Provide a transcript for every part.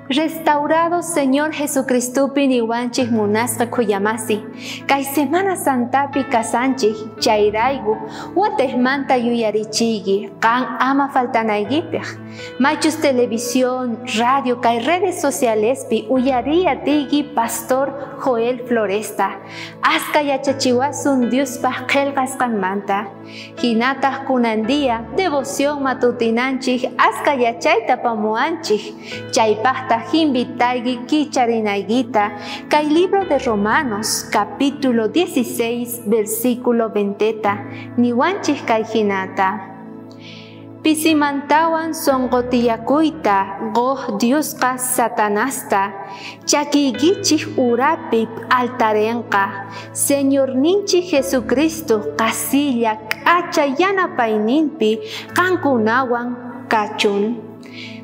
Restaurado Señor Jesucristopi niwanchik munasqa khuyamasi. Kay Semana Santapi kasanchik chayrayku watejmanta yuyarichiyki qan ama faltanaykipaq. Maychus televisión, radio kay redes socialespi uyariy atiyki Pastor Joel Floresta. Aska yachachiwasun Diospaj qhelqasqanmanta. Hinataq kunan día devoción matutinanchik aska yachayta pamuanchik. Chaypaqta invitayki kicharinaykita kay libro de Romanos capítulo 16 versículo 20 niwanchik kay hinata. Pisimantawan sonqotiyakuyta qoj Diosqa Satanasta chakiykichik urapi altarenqa Señorninchik Jesucristo qasilla k'acha yanapayninpi qankunawan kachun.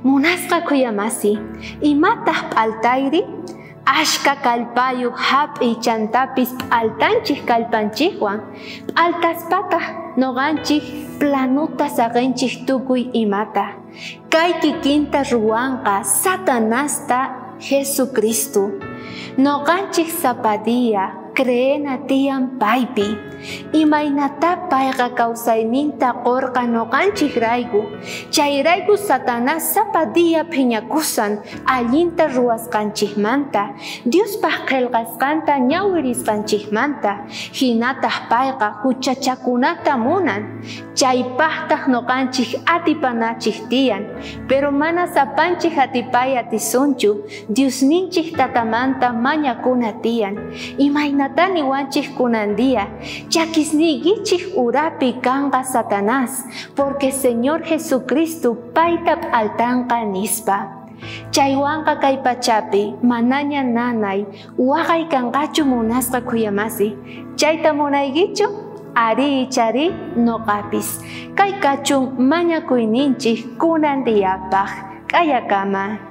Munasqa khuyamasi, imataq p'altayri? Ashka kallpayu hap'iy chantapis p'altanchik kallpanchikwan, p'altaspataq noqanchik planuta saqinchik tukuy imata. Kay kikinta ruwanqa Satanasta Jesucristo. Noqanchik sapa día creena tiyan paypi. Imaynata payqa kawsayninta qurqa noqanchikrayku. Chayrayku Satanás sapa día phiñakusan allinta ruwasqanchikmanta, Diospaq qillqasqanta ñawirisqanchikmanta. Hinataq payqa huchachakunata munan. Chaypaqtaq noqanchik atipanachik tiyan. Pero mana sapanchik atipay atisunchu, Diosninchik tatamanta mañakuna tiyan. Imaynata niwanchik kunan día, chakisniykichik urapi kanqa Satanás, porque Señor Jesucristo payta p'altanqa nispa. Chaywanqa kay pachapi manaña nanay waqay kanqachu munasqa khuyamasi. Chayta munaykichu? Ari ichari noqapis. Kay kachun mañakuyninchik kunan diyapaq. K'ayakama.